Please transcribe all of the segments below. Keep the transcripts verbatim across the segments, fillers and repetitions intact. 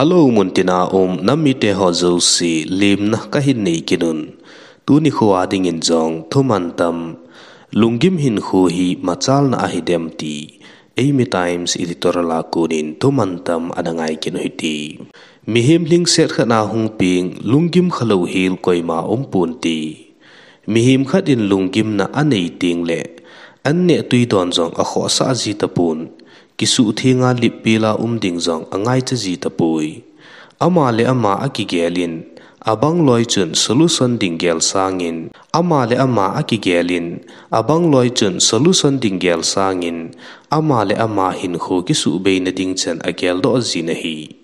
Hello, muntina um nam mite ho jouse, lemna kahin nei kit un. Tuni khoa dingin jong thuman tam, lunggim hinkho hi machalna ahi dem ti, Eimi Times editorial a konin thuman tam ana ngai kit u hite. Mihem lhingset khat a hung peng, lunggim khalou hel koima um ponte. Mihem khat in lunggimna anei teng le, an neh tui don jong akhohsah ji tapon, kisuhtheng a lippel a um ding jong angaicha ji tapoi. Ama le ama akigel in, abang loi chun solution ding gel sangin, ama le ama akigel in, abang loi chun solution ding gel sangin, ama le ama hinkho kisuhbeina ding chan ageldoh jin ahi.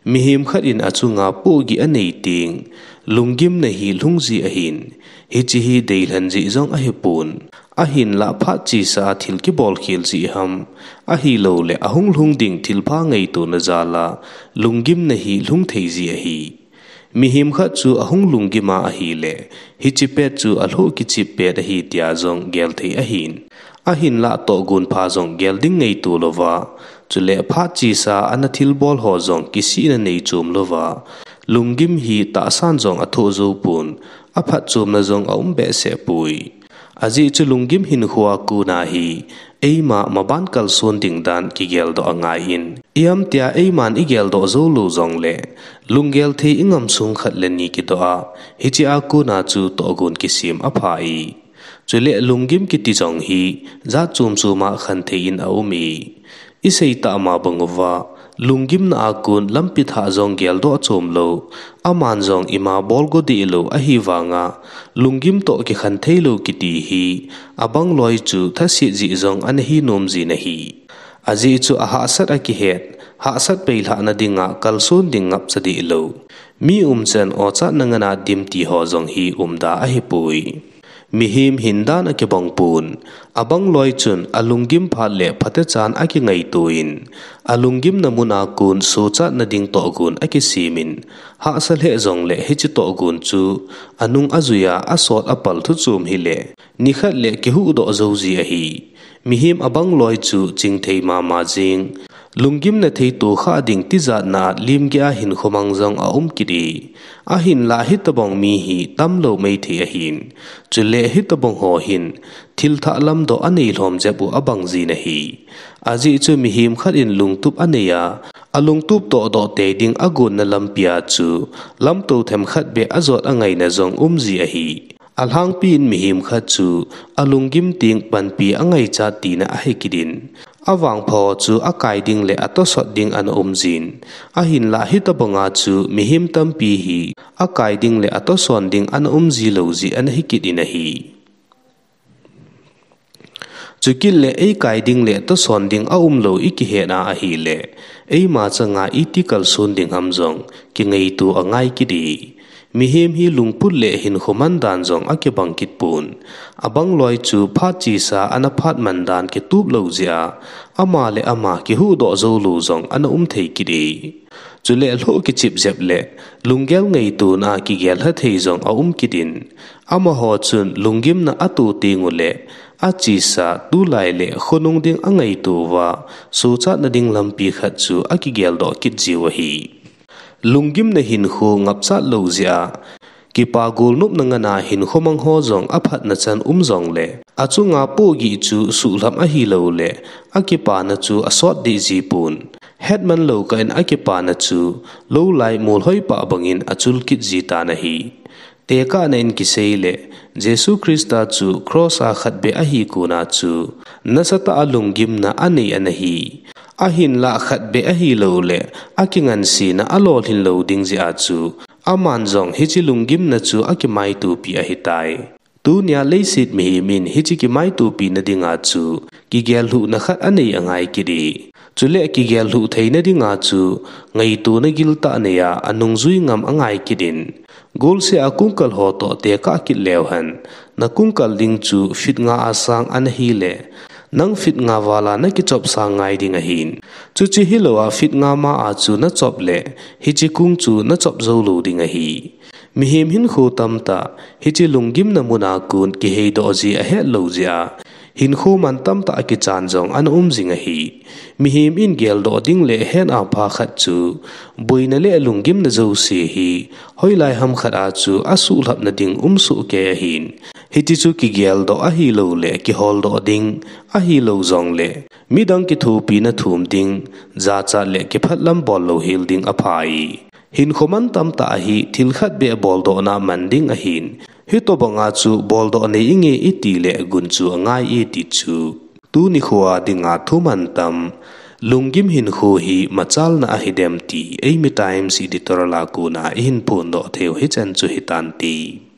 Mihem khat in achunga pohgih anei teng, lunggimna hi lhung ji ahin, hiche hi deilhen jeh jong ahipon, ahinlah phat chesa a thil kibol khel jeh ham, ahilouleh ahung lhung ding thilpha ngaitona jal a, lunggimna hi lhung thei ji ahi. Mihem khat chu ahung lunggim a ahileh, hiche pet chu alhoh kichep pet ahi tia jong gel thei ahin. Ahinlah tohgon pha jong gel ding ngaito louva, chule phat chesa ana thilbol ho jong kisihna nei chom louva, lunggim hi tahsan jong athoh jou pon, aphatchomna jong aum behseh poi. Ajeh chu lunggim hinkho a kona hi, eima maban kalson ding dan kigeldoh angai in. Ipi ham tia eiman igeldoh jou lou jongleh, lunggel thei ingam sung khat le ni kidoh a, hiche a kona chu tohgon kisem aphai. Chule lunggim kiti jong hi, jat chom chom a khen thei in aume. Isei tah ma bang uva, lunggimna a kon lampi thah jong geldoh chom lou, aman jong ima bol go deh lou ahivanga, lunggim toh kikhen thei lou kiti hi, abang loi chu thaset jeh jong ana hi nom jin ahi. Ajeh chu ahahsat akihet, hahsat peilhahna dinga kalson ding ngapcha deh lou, mi umchan ochatna ngan a dim ti ho jong hi umda ahipoi. Mihem hin dan akibang pon, abang loi chun alunggim phat le phatechan akingaito in, alunggimna mun a kon sochatna ding tohgon akisem in, hahsa lheh jongleh hiche tohgon chu anung ajui a asot apal thuchom hileh, nikhat le kihuhdoh jou ji ahi. Mihem abang loi chu chingthei mama jeng, lunggimna thei tohkhah ding tijatna a limgeh a hinkho mang jong aum kit e. Ahinlah hitobang mi hi tamlou maithei ahin. Chule hitobang ho hin, thil thah lamdoh anei lhom jep u abang jin ahi. Ajeh chu mihem khat in lungtup anei a, alungtup tohdoh tei ding agonna lampi a chu, lamto themkhat beh ajot angaina jong um ji ahi. Alhangpi in mihem khat chu, alunggim teng panpi angaichat tina ahi kit in. Avangpha chu akai ding le atosot ding ana um jin. Ahinlah hitobanga chu mihem tampi hi akai ding le atoson ding ana um ji lou jeh ana hi kit in ahi. Chukit le eikai ding le toson ding aum lou ikihet a ahileh, eima changa iti kalson ding ham jong kingaito angai kit e. Mihem hi lungput le hinkho man dan jong akibang kit pon. Abang loi chu phat chesa ana phat man dan kitup lou jeh a, ama le ama kihuhdoh jou lou jong ana um thei kit e. Chule lhoh kichep jep le lunggel ngaitona kigel lha thei jong aum kit in, amaho chun lunggimna ato teng uleh, achesa tulai le khonung ding angaito uva, sochatna ding lampi khat chu akigeldoh kit jiu ahi. Lunggimna hinkho ngapchat lou jeh a, kipa golnopna ngan a hinkho mang ho jong aphatna chan um jongleh, achunga pohgih chu suhlham ahilouleh, akipana chu asot deh ji pon. Hetman lou kah in akipana chu, lou lai mol hoi pah bangin achul kit ji tan ahi. Tekahna in kisei leh, Jesu Christa chu cross a khatbeh ahi kona chu, nasatah a lunggimna anei ana hi. Ahinlah khatbeh ahilouleh, akingansena alolhin lou ding jeh a chu, aman jong hiche lunggimna chu akimaitopi ahitai. Tunia leiset mihem in hiche kimaitopina dinga chu, kigel lhuhna khat anei angai kit e. Chule kigel lhuh theina dinga chu, ngaitona giltah nei a anungjui ngam angai kit in. Golseh a kungkal ho toh tekah kit leu hen, nakungkal ding chu feet nga a sang ana hileh, nang feet nga val a nakichop sang ngai ding ahin. Chuche hilou a feet nga ma a chu nachop leh, hiche kung chu nachop jou lou ding ahi. Mihem hinkho tamtah, hiche lunggimna mun a kon kiheidoh ji ahet lou jeh a, Hinkho mantam tah a kichan jong ana um jing ahi. Mihem in geldoh ding le hetna pha khat chu, boina le lunggimna jouse hi, hoilai ham khat a chu asuhlhapna ding um soh kei ahin. Hiti chu kigeldoh ahilou le kiholdoh ding, ahilou jongle midang kithopina thum ding, jachat le kiphatlam bol louhel ding aphai. Hinkho mantam tah ahi, thil khat beh boldohna man ding ahin. Hitobanga chu boldoh nei inge iti le gunchu angai e ti chu, tuni khoa dinga thu mantam, lunggim hinkho hi machalna ahidem ti, Eimi Times editorial a kona ihin phondoh theiu hichan chu hitante.